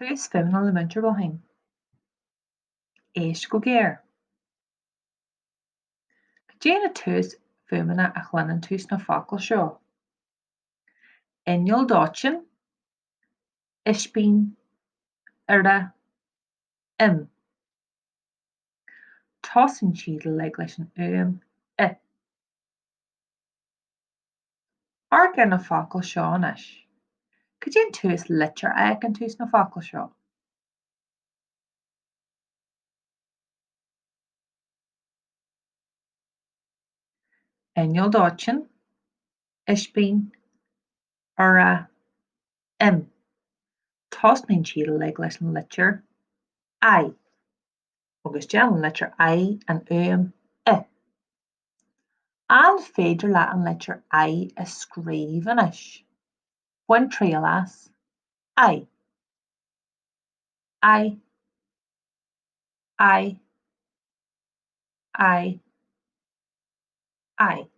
Tús fuaimeanna le Múinteoir Bláithín. Éist go géar. Cad é na tús fuaimeanna a chluineann tú sna focail seo? Inneall dóiteáin, ispín, iora, im. Tosaíonn siad uilig leis an fhuaim i. Amharc ar na focail seo anois. Cad é an tús litir a fheiceann tú sna focail seo? Inneall dóiteáin, ispín, iora, im. Tosnaíonn siad uilig leis an litir I. Agus déanann an litir I an fhuaim i. An féidir leat an litir I a scríobh anois? Bain triail as. I. I. I. I. I.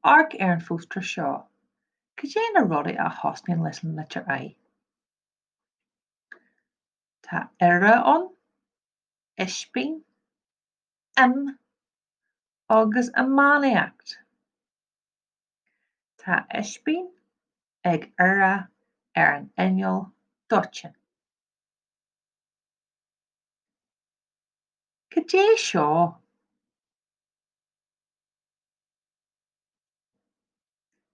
Amharc ar an phóstaer seo. Cad é na rudaí a thosnaíonn leis an litir I? Tá iora ann, ispín, im agus iománaíocht. Tá ispín ag iora ar an inneall dóiteáin. Cad é seo?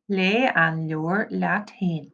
Léigh an leabhar leat féin.